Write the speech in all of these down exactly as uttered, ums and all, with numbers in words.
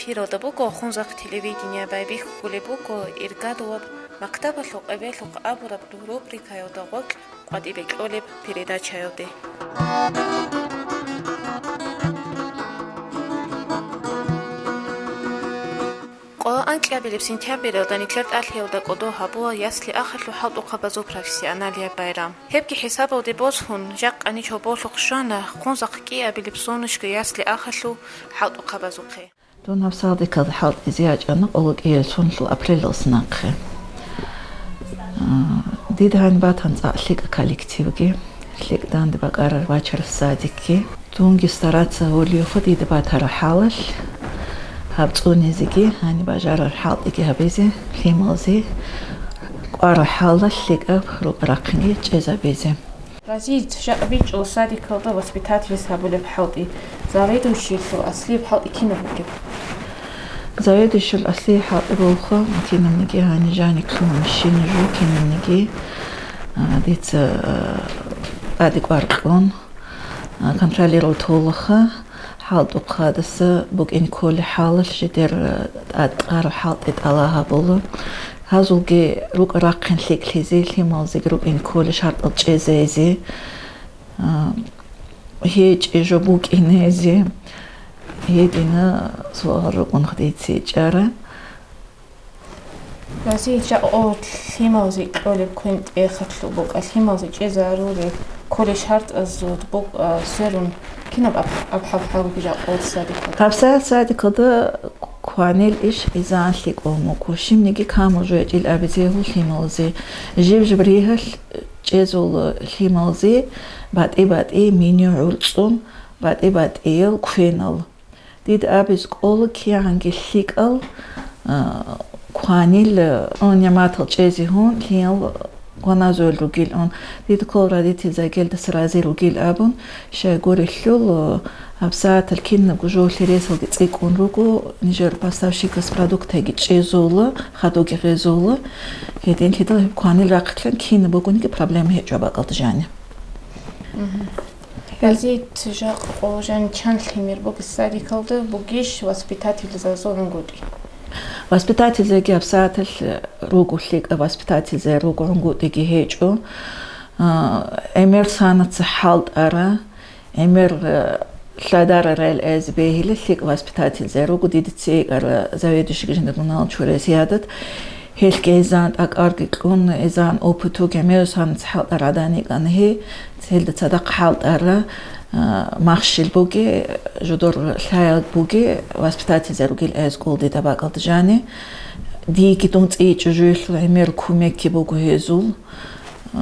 Эфиралда буго Хунзахъ телевидение, байбихьулеб буго Иргадулаб мактабалъул къебелъухъ абураб рубрикаялда гъоркь къватӀибе кьолеб передачаялде. Къо анкьабилеб сентябралда нилъер тӀалъиялда кӀодо гьабула ясли-ахалъул хӀалтӀухъабазул профессионалияб байрам. Гьебги хӀисабалде босун, жакъа ниж гьоболлъухъ щвана Хунзахъ кӀиабилеб солнышко ясли-ахалъул хӀалтӀухъабазухъе. Дун гьаб садикалда хӀалтӀизе ячӀана къоло кӀиялъулъул апрелалдаса нахъе. А, дида гьаниб батана цӀакъ лъикӀа коллективги, лъикӀ данде бакӀарар вачараб садикги. Дунги стараться гьолиюха дида батараб хӀалалъ, гьаб цӀунизеги, гьаниб бажарараб хӀалтӀиги гьабизе, лъималзи кӀвараб хӀалалъ лъикӀаб рукъ-рахъинги чӀезабизе. Разият, жакъа бичӀчӀула садикалда воспитательница гьабулеб хӀалтӀи, заведующиялъул аслияб хӀалтӀи кинаб бугеб? Заведующиялъул аслияб хӀалтӀи бугоха, кинабниги гьаниб жаниб лъугьун щинаб жо, кинабниги, а, дица, а, тӀаде кӀвар кьун, а, контролировать гьолаха, хӀалтӀухъадаса букӀин кколеб хӀалалъ жидер, а, тӀад кьараб хӀалтӀи тӀалаб гьабула. Гьазулги рукъ-рахъин лъикӀлъизе, лъималзеги рукӀин кколеб шартӀал чӀезайзе, а, гьечӀеб жо букӀинезе, гьедина суал рукӀун хадице чӀара. Разият, жакъа лъималзи кьолеб квен-тӀехалъул букӀа, лъималзи чӀезарулел кколеб шартӀазул букӀа сверун кинаб аб-, абхӀаб хӀалги жакъа садикалда? Гьабсагьат садикалда кванил иш изан лъикӀун буго, щибниги камул жо гьечӀил абизе гьул лъималзи. Жиб-жиб ригьалъ чӀезул лъималзи батӀи-батӀи меню гӀурцӀун, батӀи-батӀиял квенал. Дида абиз кӀола кигӀанги лъикӀал, а, кванил, а, нигӀматал чӀезе гьун, лъимал гваназул ругилан. Дида ккола родительзаги гьелдаса рази ругил абун, щайгурелъул, а, гьабсагьатал кинабго жолъи ресалги цӀикӀкӀун руго, нижер поставщикас продуктаги чӀезула, хадуги гъезула. Гьединлъидал гьеб кванил рахъиклъан кинаб бугониги проблема гьечӀо бакӀалда жани. Мгм. Разият, жакъа къо жан чан лъимер бугеб садикалда бугищ воспитательзазул гӀунгутӀи? Воспитательзаги гьабсагьаталъ руго лъикӀаб, воспитательзай руго гӀунгутӀиги гьечӀо. А, гӀемер санаца хӀалтӀара, гӀемер, а, лъадарарал эз бегьила лъикӀ воспитательзай руго, дида цӀикӀкӀара заведующийги жинда дуналъ чурес ядат. Гьелъги гьезан тӀакӀарги кьун, гьезан опытуги гӀемерусанца хӀалтӀар гӀадан йикӀана гьей, гьелда цадахъ хӀалтӀара, а, махщел буги, жодор лъаялги буги, воспитательзай ругил гӀез кӀолдида бакӀалда жани. Диги дун цӀийичӀо жуялъул гӀемер кумекги буго гьезул. А,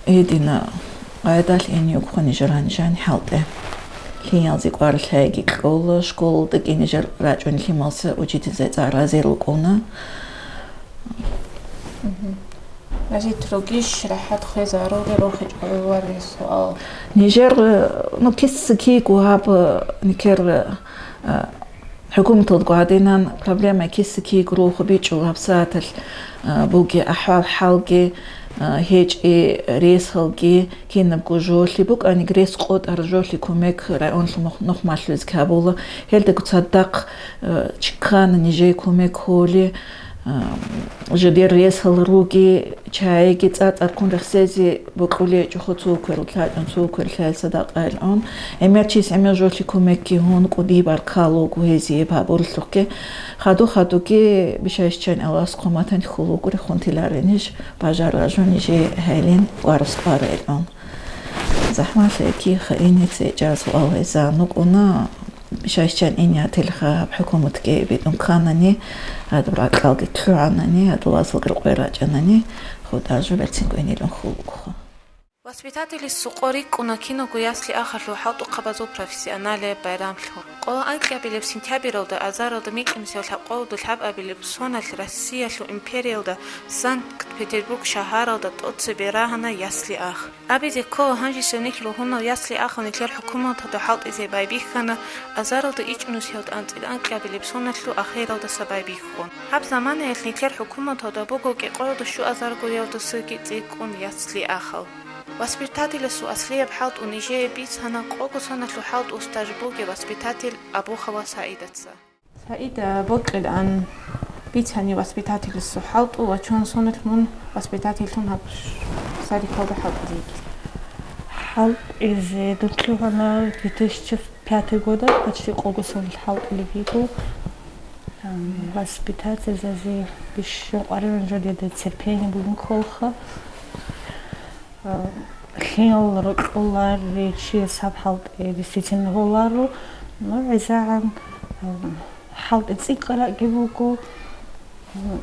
Гьедина къайдалъ ин юкъха нижер гьанжани хӀалтӀе. Лъиялзи кӀвар лъайги кьола, школалда кӀинижер рачӀун лъималса учительзай цӀар разе рукӀуна. Мгм. Гьанже ругищ рахӀат хвезарули рохичӀо гӀоларин суал. Нижер, ну, киса киго гьаб, никер, а, ХӀукуматалдго гӀадинан проблема киса-киего рохо бичӀчӀула гьабсагьаталъ, а, буги ахӀвал-хӀалги, а, гьечӀи ресалги, кинабго жолъи букӀани, рес къотӀар жолъи кумек районлъул нух-, нухмалъулезги гьабула. Гьелдаго цадахъ, а, чкана нижее кумек гьоли, а, жидер ресал руги, чайги цӀацӀарккун рехсезе бокьулечӀо, хо цо кверу лъачӀун, цо кверу лъай садакъайилгӀун. ГӀемер чис гӀемер жолъи кумекги гьун, кӀудий баркал вуго гьезие гьабуралъухъги. Хаду-хадуги бишайщичайин Аллагьас хъуматан хьул вугури, хунтиларин иш, бажар ражун нижее гьайлин кӀварас кӀварайилгӀун. ЗахӀмалъи киха инице чӀарас валгьайзан вукӀуна. Бишайщан инятилха гьаб хӀукуматги битӀун кканани, гьадаб ракьалги лъугӀанани, гьадаб вазалги рукъве рачӀанани, хутӀа жо берцинго инилан хьул вукӀуха. Воспитателис сукъо рикӀкӀуна киналго ясли-ахалъул хӀалтӀухъабазул профессионалияб байрамлъун. Къоло анкьабилеб сентябралда азаралда микьнусиялъ гьаб къоло лъабабилеб соналъ Россиялъул империялда Санкт-Петербург шагьаралда тӀоцебе рагьана ясли-ах. Абизе ккола, гьанжесев нилъ ругьунал ясли-ахал нилъер хӀукуматалда хӀалтӀизе байбихьана, азаралда ичӀнусиялда анцӀила анкьабилеб соналъул ахиралдаса байбихьун. Гьаб заманаялъ нилъер хӀукуматалда буго кӀикъоялда щуазаргоялдасаги цӀикӀкӀун ясли-ахал. Воспитателасул аслияб хӀалтӀу нижее бицана къого соналъул хӀалтӀул стаж бугев воспитатель Абухова СагӀидаца. Саида, бокьилан бицани воспитателасул хӀалтӀу ва чон соналъ мун воспитательлъун гьаб садикалда хӀалтӀизе йигел? ХӀалтӀизе дун лъугьана две тысячи пятый года, почти къого соналъ хӀалтӀулеб буго. Ам, воспитательзазе бищун къваригӀун жо дида терпение бугин кколха. А, лъимал рокьулари чияс гьаб хӀалтӀи действительно гьоларо. Ну, гӀезегӀан, а, хӀалтӀи цӀикӀкӀарабги буго. М,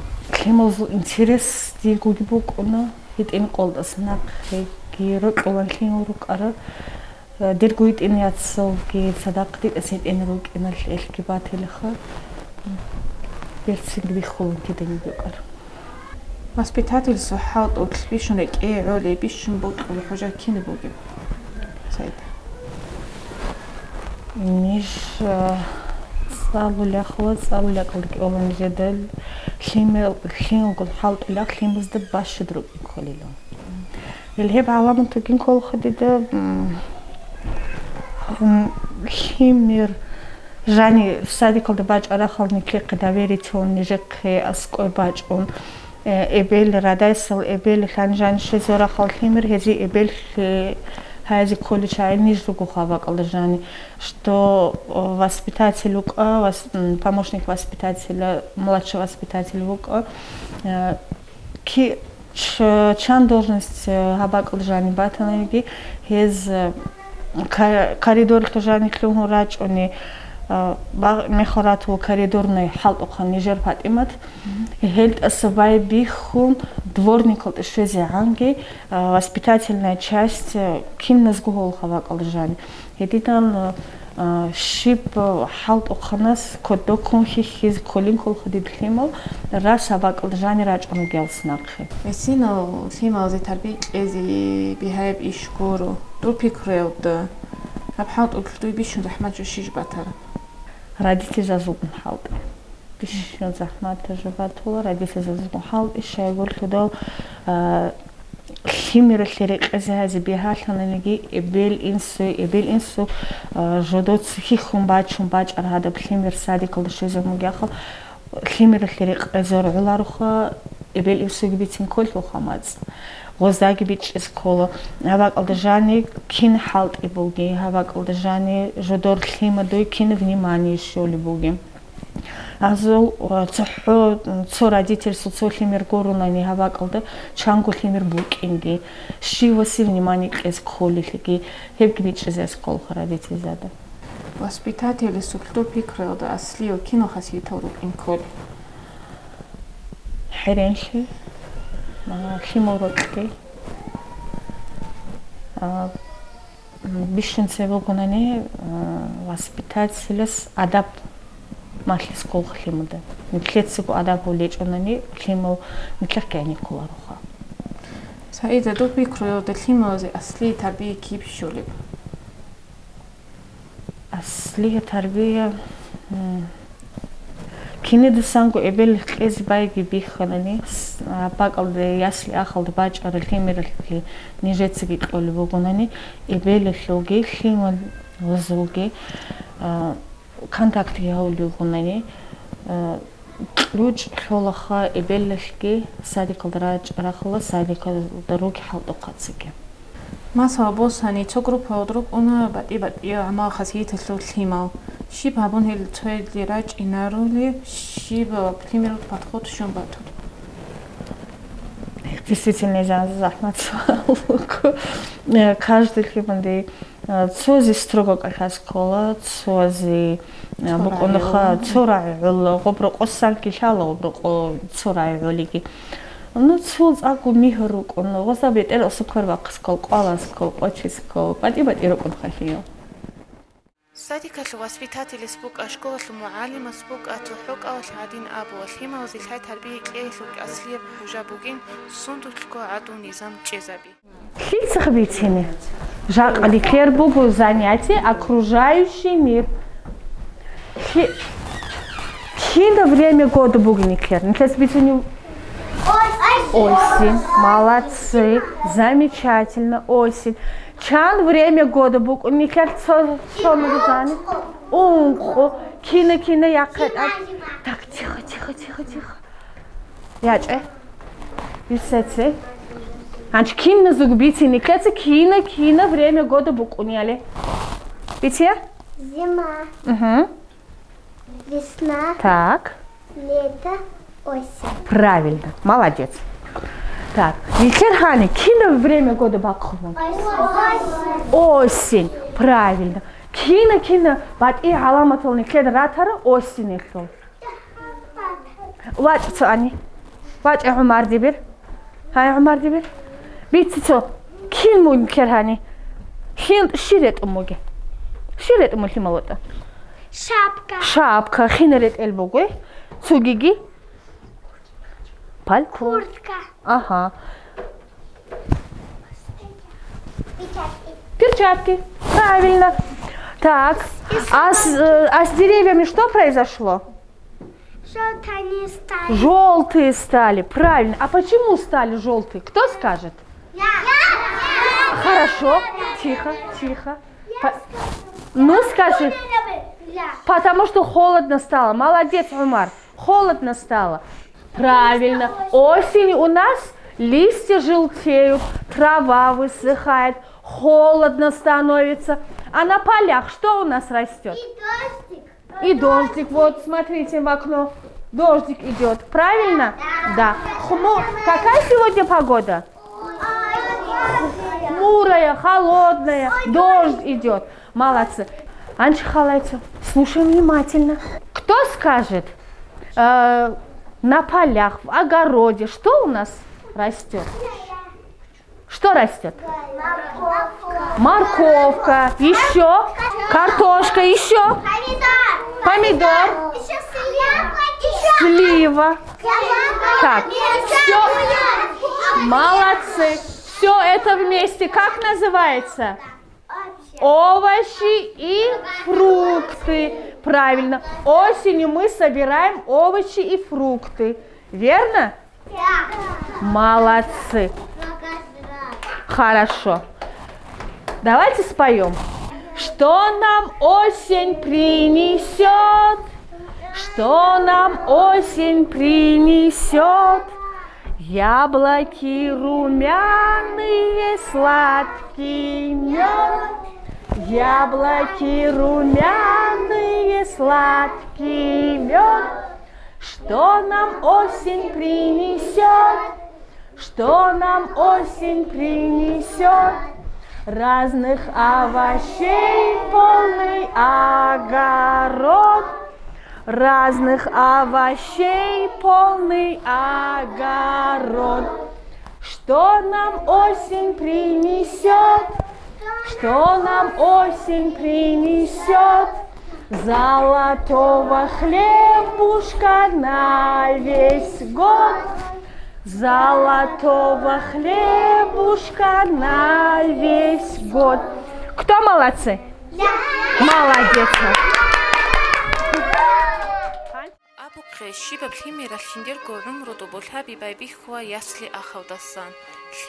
лъималазул интерес диргоги букӀуна. ГьитӀин къолдаса нахъеги рокьулан лъимал рукӀара. Дирго гьитӀинаб яцалги цадахъ дитӀаса гьитӀинал рукӀиналъ элъги батилаха. Берцинги биххулун кидаги букӀар. Воспитательсул хӀалтӀулъ бищун рекӀее гӀолеб, бищун бокьулеб хӀужа кинаб бугеб, Саида? Ниж, а, цӀалулехъула, цӀалулехъула кӀолан жедал лъимал-, лъималгун хӀалтӀулехъ лъималазда бащад рукӀин кколилан. Гьел гьеб гӀаламат бугин кколха дида, м, м, лъимер жани садикалда бачӀарахъал нилъехъе доверие тун, нижехъе аскӀой бачӀун, э, эбел радайсал, эбел лъан жани щвезарахъал лъимер, гьезие эбел, э, гьазе кколел чагӀи ниж ругоха бакӀалда жани, что, э, воспитатель вукӀа, вас-, м, помощник воспитателя, младший воспитатель вукӀа, э, Ки-, ч-, чан должность, э, гьаб бакӀалда жани батананиги, гьез, э, ка-, коридорлъ жани лъугьун рачӀуни, э, ба-, мехалъ ратула коридорный хӀалтӀухъан нижер ПатӀимат. Мгм. Гьел тӀаса байбихьун дворникалда щвезегӀанги, э, воспитательная часть, э, киназго гьолха бакӀалда жани. Гьединал, а, щиб хӀалтӀухъанас кодоккун хьихьизе кколин кколха дир лъимал, рас гьаб бакӀалда жани рачӀунагиялс нахъе. Гьесинал лъималазе тарбия кьезе бигьаяб иш гуро. Дур пикруялда, гьаб хӀалтӀулъ дуе бищун захӀмат жо щиб батараб? Родительзазулгун хӀалтӀи. Бищун захӀматаб жо батула родительзазулгун хӀалтӀи, щайгурелъул, а, лъимералъе рекъезе гьазе бигьалъананиги, эбел-инсуе, эбел-инсу, а, жодоца хьихьун бачун бачӀар гьадаб лъимер садикалда щвезабун бугехъал, лъимералъе рекъезаргӀулароха, эбел-инсуеги бицин кколелъулха мацӀ. Гъоздаги бичӀчӀизе ккола. Гьаб бакӀалда жани кин хӀалтӀи буги, гьаб бакӀалда жани жодор лъимадуй кин внимание щолеб буги. Азул, а, цохӀо, цо родительсул цо лъимер гурунани гьаб бакӀалда чанго лъимер букӀинги, щивасе внимание кьезе кколелъиги, гьебги бичӀчӀизе кколха родительзада. Воспитателасул дур пикруялда аслиял кинал хасиятал рукӀин кколел? ХӀеренлъи, а, лъимал рокьи, а, Бищун цебе бугонани, э, воспитателас адаб малъизе кколха лъимада. Нилъецаго адаб гьечӀонани, лъимал нилъехъ кӀианикколароха. Саида, дур пикруялда лъималазе аслия тарбия киб щолеб? Аслия тарбия, м, Кинидасанго эбел кьезе байги бихьанани, с-, а, бакӀалде ясли-ахалде бачӀарал лъимералъе нижецаги кьолеб бугонани, эбелалъулги лъималазулги, а, контактги гьавулев вугонани, а, кьучӀ лъолаха эбелалъги садикалда рачӀарахъала, садикалда руги хӀалтӀухъацаги. Масала босани, цо группаялда рукӀуна батӀи-батӀиял гӀамал-хасияталъул лъимал. Щиб гьабун гьел цоязе рачӀинарули, щиб лъимерал подход щун батун? Действительно, за-, захӀмат суал вуго. Э, каждый лъималде, э, цози строго кӀалъазе ккола, цози, э, Цо букӀунаха, рагӀи гӀоло. Цо рагӀи гӀоло, гъоб рокъо санкӀи лъала, гъоб рокъо цо рагӀи гӀолиги. Ну, цо цӀакъго мигьар рукӀун, гъоза бетӀер асуккар бахъискал, къваласкал, къвачискал, батӀи-батӀи рукӀун халъиял. Садикалъул воспитателас букӀа, школалъул мугӀалимас букӀа, цохӀо кӀалалъ гӀадин абула, лъималазе лъай-тарбия кьеялъул аслияб хӀужа бугин, сундулъго гӀадул низам чӀезаби. Лъицах бицине? Жакъа нилъер буго занятие «Окружающий мир». Лъи-, лъила время года буго нилъер? Нилъес бицунев? Осень. Молодцы. Замечательно. Осень. Чан время года буго нилъер цо-, цо-, зани? Ункъо. Кина, кина, яхъе тӀад. Зима, зима. Так, тихо, тихо, тихо, тихо. ЯчӀе. Бицеце. Гьанч киназуг бицин, нилъеца кина, кина время года букӀунияли. Бице? Зима. Угу. Весна. Так. Лето. Осень. Правильно. Молодец. Так. Нилъер гьани кина время года бахъун? Осень. Осень. Правильно. Кина, кина, батӀи гӀаламатал нилъер ратара осенилъул. ВачӀа цо ани. ВачӀа ГӀумар дибир. Гьай, ГӀумар дибир. Бице цо. Кин мун кергьани? Хин щи ретӀун муги? Щи ретӀун мун лъимал ватӀа? Шапка. Шапка. Хин ретӀел бугой? Цугиги? Пальто. Куртка. Ага. Перчатки. Правильно. Так. А с, э, а с деревьями что произошло? Желтые они стали. Желтые стали, правильно. А почему стали желтые? Кто скажет? Я. Хорошо. Тихо, тихо. По- Ну, скажи. Я. Потому что холодно стало. Молодец, Умар. Холодно стало. Правильно. Осенью у нас листья желтеют, трава высыхает, холодно становится. А на полях что у нас растет? И дождик. И дождик. Вот, смотрите в окно. Дождик идет. Правильно? Да. Хму- Какая сегодня погода? Хмурая, холодная, дождь идет. Молодцы. Анчи халайцев, слушаем внимательно. Кто скажет, э, на полях, в огороде, что у нас растет? Что растет? Морковка. Еще? Картошка. Еще? Помидор. Помидор. Еще слива. Слива. Так, все. Молодцы. Все это вместе как называется? Овощи и фрукты. Правильно. Осенью мы собираем овощи и фрукты. Верно? Да. Молодцы. Хорошо. Давайте споем. Что нам осень принесет? Что нам осень принесет? Яблоки румяные, сладкий мед. Яблоки румяные, сладкий мед. Что нам осень принесет? Что нам осень принесет? Разных овощей полный огород. Разных овощей полный огород. Что нам осень принесет? Что нам осень принесет? Золотого хлебушка на весь год. Золотого хлебушка на весь год. Кто молодцы? Я. Молодец. Абухъе, щибаб лъимералъ жиндирго гӀумру тӀубулъаби байбихьула ясли ахавдасан.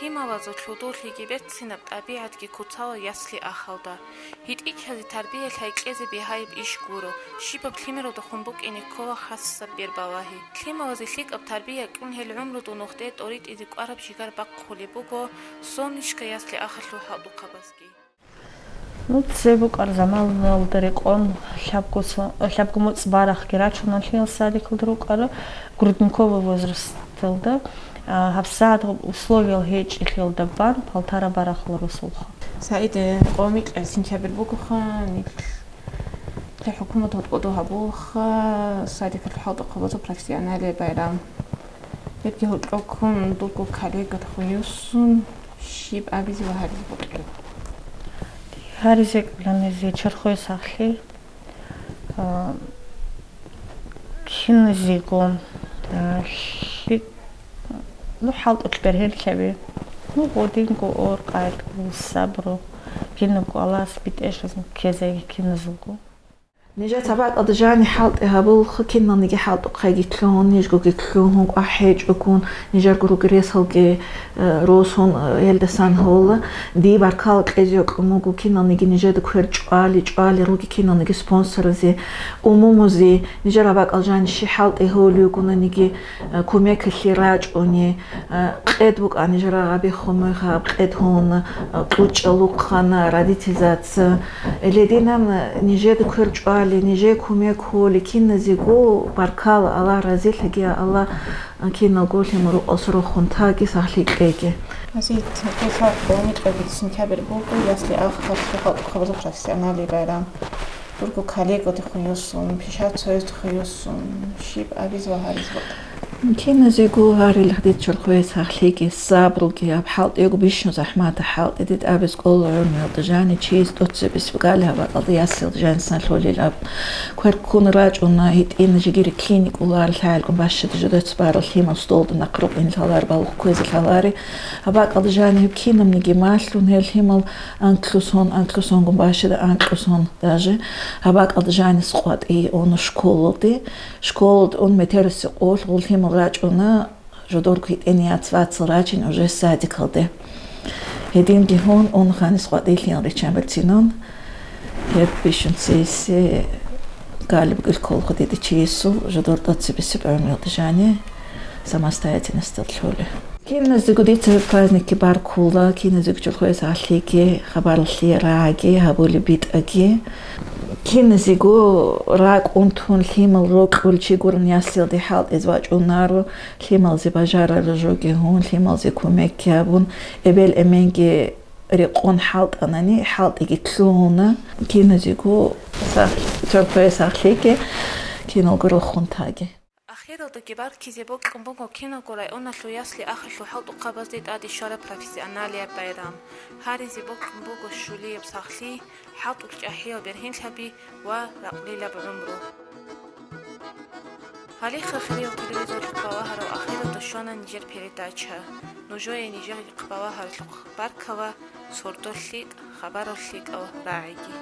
Лъималазул хьудуллъиги берцинаб тӀабигӀатги куцала ясли ахавда. ГьитӀинлъазе тарбиялъ гьайкьезе бигьаяб иш гуро, щибаб лъимералдехун букӀине ккола хасаб бер балагьи. Лъималазе лъикӀаб тарбия кьун гьел гӀумру тӀу нухде тӀоритӀизе кӀвараб жигар бахъулеб буго Солнышко ясли ахалъул хӀалтӀухъабазги. Ну, цебе букӀараб заманалда рекъон лъабго со-, лъабго моцӀ барахъги рачуналъиял садикалда рукӀараб, грудниковый возрасталда, а, гьабсагӀат условиял гьечӀелъиялда бан палтара барахъула росулха. СагӀид, э, къомикьа сентябрь бугоха, нилъ, нилъер хӀукумат гьоркьода гьабулаха, садикалъул хӀалтӀухъабазул профессиональный байрам. Гьебги гьоркьоб ккун, дурго коллегатахун юссун, щиб абизе ва гьаризе бокьила? Гьаризе кӀоланизе чорхое сахлъи, а, киназего, а, лъи-, ну, хӀалтӀулъ бергьенлъаби, ну, гъодинго ор къайдгул сабру, кинабго Аллагьас битӀергьан ккезеги киназулго. Нижеца бакӀалда жани хӀалтӀи гьабулха, киналниги хӀалтӀухъайги лъугьун, нижгоги лъугьун, кӀвахӀ гьечӀогун, нижерго ругел ресалги, э, росун, э, гьелдасан гьола. Дие баркала кьезе йокьун буго киналниги нижеда квер чӀвали, чӀвали руги киналниги спонсоразе, умумузе, нижер гьаб бакӀал жани щи хӀалтӀи гьолиюгунаниги, э, кумекалъе рачӀуни, Къед букӀана нижер гьабихъун мугьаб, къед гьуна, кьучӀал вухъана родительзаца. Лединан нижеда квер чӀвали, нижее кумек гьоли, киназего баркала, Аллагь разилъаги, Аллагь киналго лъимал рукъалъ рохун таги, сахлъи кьеги. Азиз, гьелъа гьуни кьвегица сентябрь буго, ясли ахъалъе хӀалтӀухъабазул профессионалли байрам. Дурго коллегаде хуюсун, пишат союзде хуюсун, щиб абиз ва гьариз букӀа. Киназего гьарил дида чорхое сахлъиги, сабруги, аб хӀалтӀиего бищун захӀмата хӀалтӀи дида абиз кӀола гӀумруялда жани чияс тӀоцебес букӀали гьаб бакӀалда ясилда жани санлъулел аб. Квер ккун рачӀуна, гьитӀина жигири клиник уларал лъагӀелгун бащада жодоц барал лъимал столда нахърукъин лъалар балух кквезе лъалари. Гьаб бакӀалда жани гьеб кинабниги малъун гьел лъимал анкьлъусон, анкьлъусонгун бащада анкьлъусон. Даже гьаб бакӀалда жанис къватӀи уна школалде. Школалде ун метерасеб къолъ гъул лъимал рачӀуна, жодорго гьитӀинияц вацал рачин уже садикалде. Гьединги гьун, ун ханис къватӀилъин риччан берцинун, гьеб бищун цейсе галиб гил колхо дида чиясул жодор тӀоцебесеб гӀумруялда жани самостоятельностьалъ лъоле. Киназего дица праздникги баркула, киназего чорхое сахлъиги, хабарлъи рагьаги, гьабулеб битӀаги. Киназего ракӀ унтун лъимал рокьул чи гурун ясилде хӀалтӀиз вачӀунаро, лъималзе бажарараб жоги гьун, лъималзе кумекги гьабун, эбел-эменги рекъон хӀалтӀанани, хӀалтӀиги лъугьуна. Киназего сахлъи-, чорхое сахлъиги, киналго рохун таги. Ахиралдаги баркизе бокьун буго киналго районалъул ясли ахалъул хӀалтӀухъабазде тӀаде щвараб профессионалияб байрам. Гьаризе бокьун буго щулияб сахлъи, хӀалтӀулъ чӀахӀиял бергьенлъаби ва ракълилаб гӀумру. Гьалихъа, хириял телевизоралъухъ балагьарав ахиралда щвана нижер передача. Нужее нижер балагьаралъухъ баркала, сордо лъикӀ, хабарал лъикӀал рагӀиги.